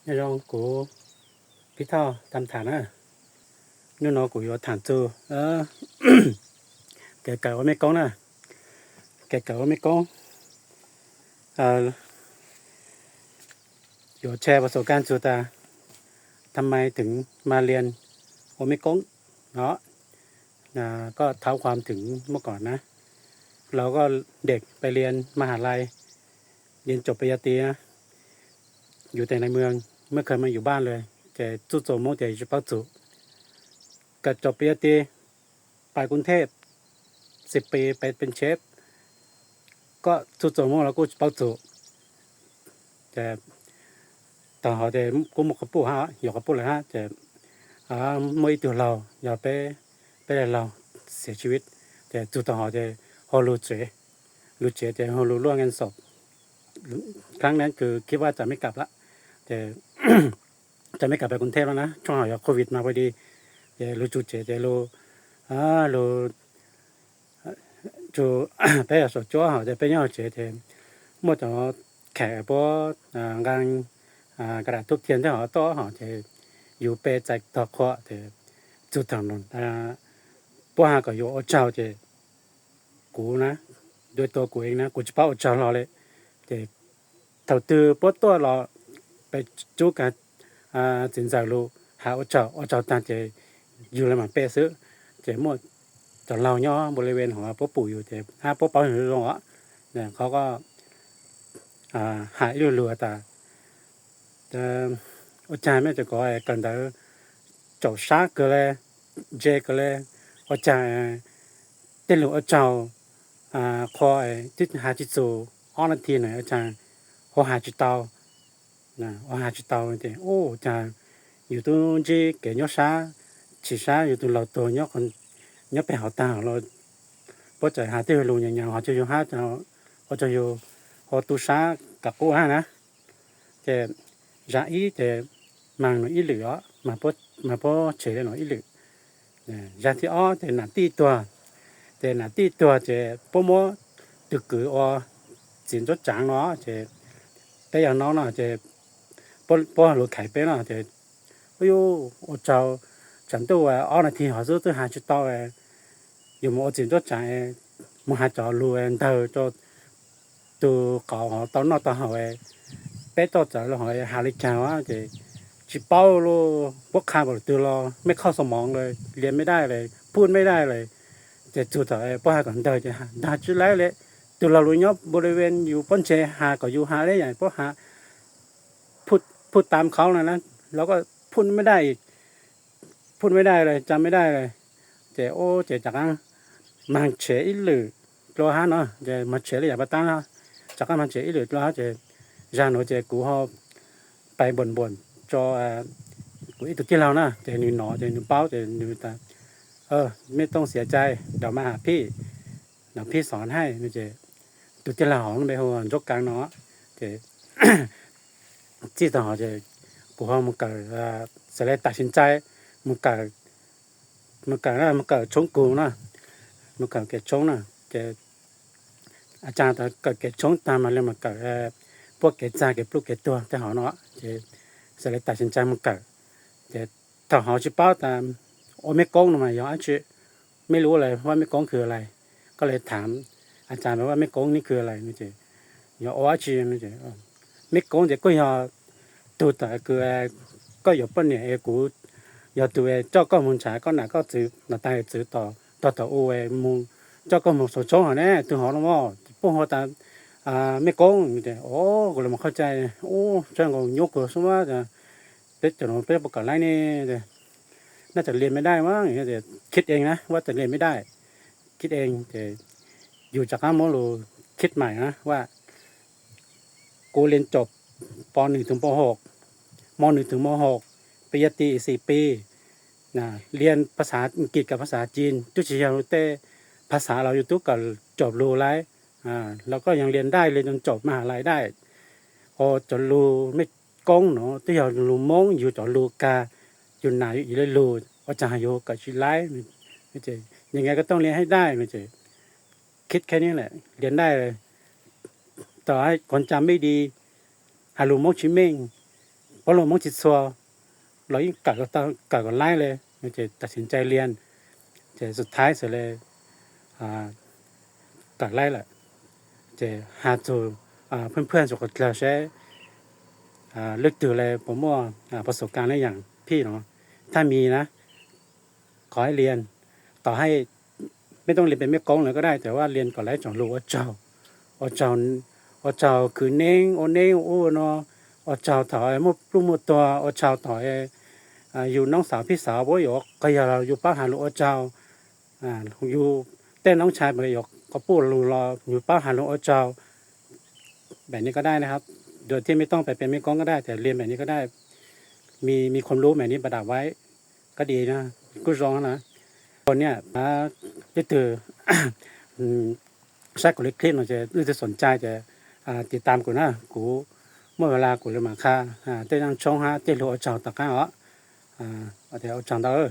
Nhớ rong cú pí thao tăm thả na. Nú nó cú yua thẳng chu. Ơ, kể cả ômê công na. Kể cả ômê công. Ờ, yua share ປະສົບການສູ່ຕາ ทำไมถึงมาเรียน ômê công เนาะ. อ่า ก็เท้าความถึงเมื่อก่อนนะ เราก็เด็กไปเรียนมหาลัย เรียนจบปริญญาตรีนะ อยู่แต่ในเมือง ไม่เคยมาอยู่บ้านเลย แต่จุโจโมแต่จะเป้าจุ ก็จบปริญญาตรี ไปกรุงเทพ สิบปี ไปเป็นเชฟ ก็จุโจโมเราก็เป้าจุ แต่ ต่อหอแต่กู้หมกกระปุกฮะ หยอกกระปุกเลยฮะ แต่ อ่า เมื่ออีตัวเรา อย่าไป ไปเลยเราเสียชีวิต แต่จุต่อหอแต่ฮอลูเจ ลูเจ แต่ฮอลูล่วงงานศพ ครั้งนั้นคือคิดว่าจะไม่กลับละ แต่ จะไม่กลับไปกรุงเทพแล้วนะ ช่วงหอยโควิดมาพอดี แต่ลูจูเจ แต่ลู อ่า ลู จู ไปสดจัวหอแต่ไปย่อเจ แต่หมดจอแขกพวก อ่า งาน อ่า กระดาษทูบเทียนที่หอต่อหอเจ อยู่เปใจต่อเคาะ แต่จุดถนน อ่า พวกหาก็อยู่โอเจ้าเจ กูนะ โดยตัวกูเองนะ กูจะเป้าโอเจ้ารอเลย แต่ เฒ่າຕື່ ປົວຕົວະເລາະ ໄປຈຸການ ອ່າ ສິນໃຈລູກ ຫາໂອເຈົ້າ ໂອເຈົ້າຕານເຈ ຢູ່ລະໝາເປະຊຶ ເຈໝົດ ຈະເລົ່າຍໍບໍລິເວນຂອງປົວປູຢູ່ ເຈຫາປົວເປົາຢູ່ລົງອະ ເຂົາກໍ ອ່າ ຫາອີ່ລູລູຕາ ເອີ ໂອຈານແມ່ຈະກໍກັນເດີ ເຈົ້າຊາກະແລ ເຈກະແລ ໂອຈານ ເຕັ້ນລູກໂອເຈົ້າ ອ່າ ຂໍ ເອີ ຕິດຫາຈິດສູ ອອນນາທີໜ້ອຍ ອາຈານ ໂອຫາຈິເຕົາ ນະ ໂອຫາຈິເຕົາເຕ ໂອ ອາຈານ ຢູ່ຕຸນຈີເກຍຍໍຊາ ຊິຊາ ຢູ່ຕຸນເຫຼົ່າໂຕ ຍໍຄົນ ຍໍໄປເຮົາຕາເຮົາ ບໍ່ໃຈຫາເຕໂລຍາວໆ ເຮົາຈະຢູ່ຫາເຈົ້າ ເຮົາຈະຢູ່ ເຮົາຕຸຊາກະໂກຫານະ ເຕ ຢາອີເຕ ມາໜ້ອຍອີ່ຫຼີເນາະ ມາໂພ ມາໂພເຈເນາະອີ່ຫຼີ ຢາທີ່ອໍ ເຕໜ້າຕີຕົວ ເຕໜ້າຕີຕົວ ເຕໂປໂມຕຶກກືອໍ ສິນຈົດຈາງເນາະ ເຕ ແຕ່ຢ່າງນ້ອງເນາະ ເຕ ໂປ ໂປໂລໄຂເປເນາະ ເຕ ໂອໂຍ ໂອເຈົ້າ ຈັນຕຸວ່າ ອໍ ນາທີ ຫາຊຸດ ຫາຊຸດເຕົາ ເອ ຢູ່ມາໂອຈິນໂຕຈາງເອ ມາຫາຈອລູເອ ເດີໂຕ ຕູເກົາຫອ ເຕົານອກເຕົາເຫົາເອ ເປໂຕຈາລູຫອ ຫາລິຈາວະ ເຈ ຈິເປົາໂລ ພວກຂ້າບໍ່ຕື່ນລອ ໄມ່ເຂົ້າສະໝອງເລີຍ ລຽນໄມ່ໄດ້ເລີຍ ພູດໄມ່ໄດ້ເລີຍ ເຈ ຈູເຖົາເອ ພວກຫາກັນເດີ ເຈ ຫາ ຫາຈຸໄລເລ ຕູລາລູຍອບ ບໍລິເວນຢູ່ປ້ອນເຈ ຫາກໍຢູ່ຫາໄດ້ຫຍັງ ພວກຫາ ພູດ ພູດຕາມເຂົານັ້ນນະ ລາວກໍພູດໄມ່ໄດ້ອີກ ພູດໄມ່ໄດ້ເລີຍ ຈຳໄມ່ໄດ້ເລີຍ ເຈ ໂອ ເຈ ຈາກນັ້ນ ມາເຈອີ່ຫຼື ໂຕຫາເນາະ ເຈ ມາເຈເລີຍ ຢ່າປະຕັງເນາະ ຈາກນັ້ນມາເຈອີ່ຫຼື ໂຕຫາ ເຈ ຢາໂນ ເຈ ກູເຮົາໄປບ່ອນໆ ຈອ ເອີ ກູອີ່ຕຸທີ່ລາວນະ ເຈ ໜືໜໍ ເຈ ໜືເປົາ ເຈ ໜືຕາ ເອີ ໄມ່ຕ້ອງເສຍໃຈ ດຽວມາຫາພີ່ ດຽວພີ່ສອນໃຫ້ ເຈ ຕຸທີ່ລາວ ໄປໂຮ ຈົກກາງເນາະ ເຈ ຈີຕາຫອ ເຈ ກູເຮົາມາເກີດ ເອີ ສະເລັດຕັດສິນໃຈ ມາເກີດ ມາເກີດນະ ມາເກີດຊົງກູນະ ມາເກີດເກດຊົງນະ ເກດ ອາຈານຕາເກີດເກດຊົງຕາມມາເລີຍ ມາເກີດ ເອີ ພວກເກດຈາ ເກດປຸກເກດຕົວ ແຕ່ເຮົາເນາະ ເຈ ສະເລັດຕັດສິນໃຈມາເກີດ ເຈ ຖ້າເຮົາຊິເປົາຕາມ ໂອເມກົງນະມາຢອງອາຊິ ໄມ່ຮູ້ເລີຍວ່າເມກົງຄືອະໄລ ກໍເລີຍຖາມອາຈານໄປວ່າເມກົງນີ້ຄືອະໄລ ເມກົງເຈ ເອີ ເມກົງເຈ ກໍຢາ ຕູຕາຄື ກໍຢາປະເນຍເອກູ ຢາຕູເອ ເຈົ້າກໍມຸນຊາ ກໍໜ້າກໍຈື່ ໜ້າຕາຈື່ຕໍ່ ຕໍ່ຕໍ່ອູເອ ມຸງ ເຈົ້າກໍມຸງສົງຊົງຫັ້ນແຫຼະ ຕູຫອນມໍ ປຸ້ງຫົວຕາ ອາ ເມກົງ ເມ ໂອ ກໍເລີຍບໍ່ເຂົ້າໃຈ ໂອ ເຈົ້າກໍຍົກຫົວສົມວ່າ ເປັນເຈົ້າໜໍ ເປັນປະການໄລນີ້ ໜ້າຈະລຽນໄມ່ໄດ້ມັ້ງ ຄິດເອງນະວ່າຈະລຽນໄມ່ໄດ້ ຄິດເອງ ແຕ່ຢູ່ຈາກນັ້ນມາໂລຄິດໃໝ່ນະວ່າ ກູລຽນຈົບ ປໍໜຶ່ງ ເຖິງ ປໍຫົກ ມໍໜຶ່ງ ເຖິງ ມໍຫົກ ປະລິນຍາຕີອີກສີ່ປີນະ ລຽນພາສາອັງກິດກັບພາສາຈີນ ຈຸດສຽວແຕ່ພາສາລາວຢູ່ຕຸກກໍຈົບໂລໄລ ອາ ລາວກໍຍັງລຽນໄດ້ ລຽນຈົນຈົບມະຫາໄລໄດ້ ໂອ ຈະໂລ ເມ ກົງເນາະ ຕະຢອນລູມົງ ຢູ່ຈອລູກາ ຢູ່ໜາຢູ່ອີເລລູ ອາຈານຫາຢູ່ກະຊິໄລ ແມ່ນເຈ ຍັງໄງກໍຕ້ອງລຽນໃຫ້ໄດ້ ແມ່ນເຈ ຄິດແຄ່ນີ້ແຫຼະ ລຽນໄດ້ເລີຍ ຕໍ່ໃຫ້ຄວາມຈຳໄມ່ດີ ຫາລູມົງຊິເມັງ เพราะเรามองจิตซัว เรายิ่งกัดก็ต้องกัดก็ไล่เลย มันจะตัดสินใจเรียน จะสุดท้ายเสียเลย อ่า กัดไล่แหละ จะหาตัว อ่า เพื่อนๆ สุขเจริญใช้ อ่า เลือกตัวเลย ผมว่า อ่า ประสบการณ์ได้อย่างพี่เนาะ ถ้ามีนะ ขอให้เรียน ต่อให้ไม่ต้องเรียนเป็นแม่กงเลยก็ได้ แต่ว่าเรียนก่อนแล้วจองรู้ว่าเจ้า ว่าเจ้า ว่าเจ้าคือเน้ง โอเน้ง โอเนาะ ว่าเจ้าถอยมุกลุ่มมุกตัว ว่าเจ้าถอย อ่า อยู่น้องสาวพี่สาวบ่อยู่ ก็อย่าอยู่ป้าหาลูกว่าเจ้า อ่า อยู่แต่น้องชายบ่อยู่ ก็ปู่ลูกรอ อยู่ป้าหาลูกว่าเจ้า แบบนี้ก็ได้นะครับ โดยที่ไม่ต้องไปเป็นแม่กงก็ได้ แต่เรียนแบบนี้ก็ได้ มี มีความรู้แบบนี้ประดับไว้ ก็ดีนะ กูร้องนะ คนเนี่ย อ่า ก็คือ อืม ใช้กูเล็กคลิปเนาะ จะ หรือจะสนใจจะ อ่า ติดตามกูนะ กู เมื่อเวลากูเลยมาค่า อ่า เต้นนั่งช่องฮะ เต้นรู้เอาเจ้าตะก้าเหรอ อ่า เอาแต่เอาจังเด้อ